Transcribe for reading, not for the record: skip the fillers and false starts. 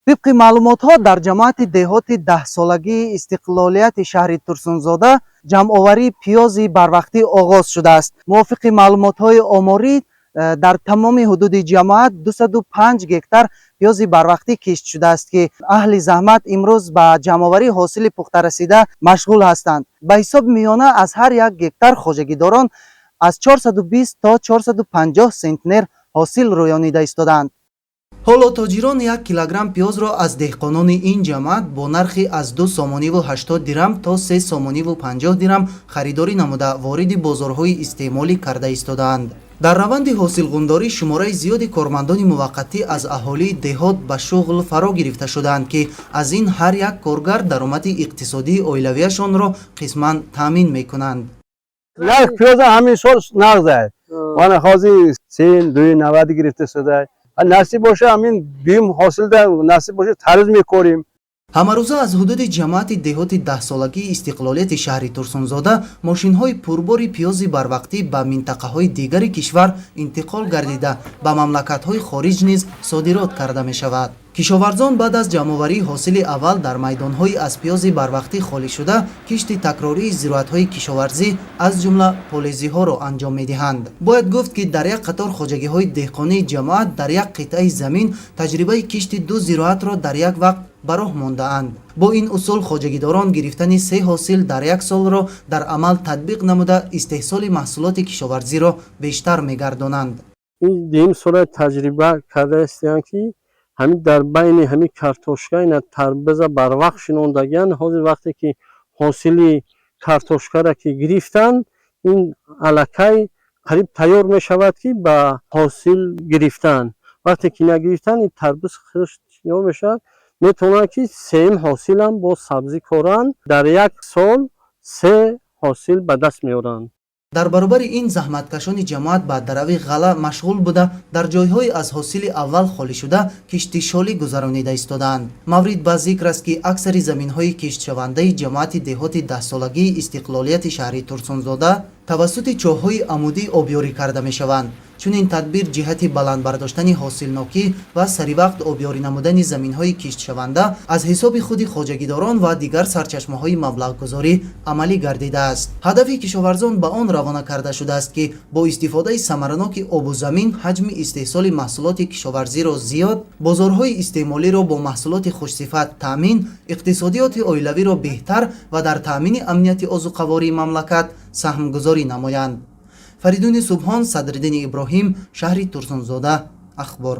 Тибқи маълумотҳо, дар ҷамоати деҳоти даҳсолагии Истиқлолияти шаҳри Турсунзода ҷамъоварии пиёзи барвақтӣ оғоз шудааст. Мувофиқи маълумотҳои оморӣ, дар тамоми ҳудуди ҷамоат 205 гектар пиёзи барвақтӣ кишт шудааст, ки аҳли заҳмат имрӯз ба ҷамъоварии ҳосили пухтарасида машғул ҳастанд. Ба ҳисоби миёна, аз ҳар як гектар хоҷагидорон аз 420 то 450 сентнер ҳосил рӯёнида истодаанд. Ҳоло тоҷирон 1 килограмм пиёзро аз деҳқонони ин ҷамоат бо нархи аз 2 сомониву 80 дирам то 3 сомониву 50 дирам харидорӣ намуда, вориди бозорҳои истеъмолӣ карда истодаанд. Дар раванди ҳосилғундорӣ шумораи зиёди кормандони муваққатӣ аз аҳолии деҳот ба шуғл фаро гирифта шудаанд, ки аз ин ҳар як коргар даромади иқтисодии оилавиашонро қисман таъмин мекунанд. Нарх пиёза ҳамин сол нағз аст. Мана ҳозир се дуи навади гирифта шуда. Насиб боша, ҳамин дуюм ҳосилда насиб боша, тарбуз мекорим. Ҳамарӯза аз ҳудуди ҷамоати деҳоти даҳсолагии Истиқлолияти шаҳри Турсунзода мошинҳои пурбори пиёзи барвақтӣ ба минтақаҳои дигари кишвар интиқол гардида, ба мамлакатҳои хориҷ низ содирот карда мешавад. Кишоварзон баъд аз ҷамъоварии ҳосили аввал дар майдонҳои аз пиёзи барвақтӣ холӣ шуда кишти такрории зироатҳои кишоварзӣ, аз ҷумла полезиҳоро анҷом медиҳанд. Бояд гуфт, ки дар як қатор хоҷагиҳои деҳқонии ҷамоат дар як қитъаи замин таҷрибаи кишти ду зироатро дар як вақт ба роҳ мондаанд. Бо ин усул хоҷагидорон гирифтани се ҳосил дар як солро дар амал татбиқ намуда, истеҳсоли маҳсулоти кишоварзиро бештар мегардонанд. Ин дуюм сола таҷриба карда истиянд, ки ҳамин дар байни ҳамин картошка ина тарбуза барвақт шинондагиянд. Ҳозир вақте ки ҳосили картошкаро ки гирифтанд, ин аллакай қариб тайёр мешавад, ки ба ҳосил гирифтан. Вақте ки нагирифтанд, ин тарбуз худаш мешавад, метавонанд, ки сеюм ҳосилам бо сабзӣ коранд. Дар як сол се ҳосил ба даст меоранд. Дар баробари ин, заҳматкашони ҷамоат ба дарави ғалла машғул буда, дар ҷойҳои аз ҳосили аввал холӣ шуда кишти шолӣ гузаронида истодаанд. Маврид ба зикр аст, ки аксари заминҳои киштшавандаи ҷамоати деҳоти даҳсолагии Истиқлолияти шаҳри Турсунзода тавассути чоҳҳои амудӣ обёрӣ карда мешаванд. Чунин тадбир ҷиҳати баланд бардоштани ҳосилнокӣ ва саривақт обёрӣ намудани заминҳои киштшаванда аз ҳисоби худи хоҷагидорон ва дигар сарчашмаҳои маблағгузорӣ амалӣ гардидааст. Ҳадафи кишоварзон ба он равона карда шудааст, ки бо истифодаи самараноки обу замин ҳаҷми истеҳсоли маҳсулоти кишоварзиро зиёд, бозорҳои истеъмолиро бо маҳсулоти хушсифат таъмин, иқтисодиёти оилавиро беҳтар ва дар таъмини амнияти озуқавории мамлакат саҳмгузорӣ намоянд. Фаридуни Субҳон, Садриддини Иброҳим, шаҳри Турсунзода, Ахбор.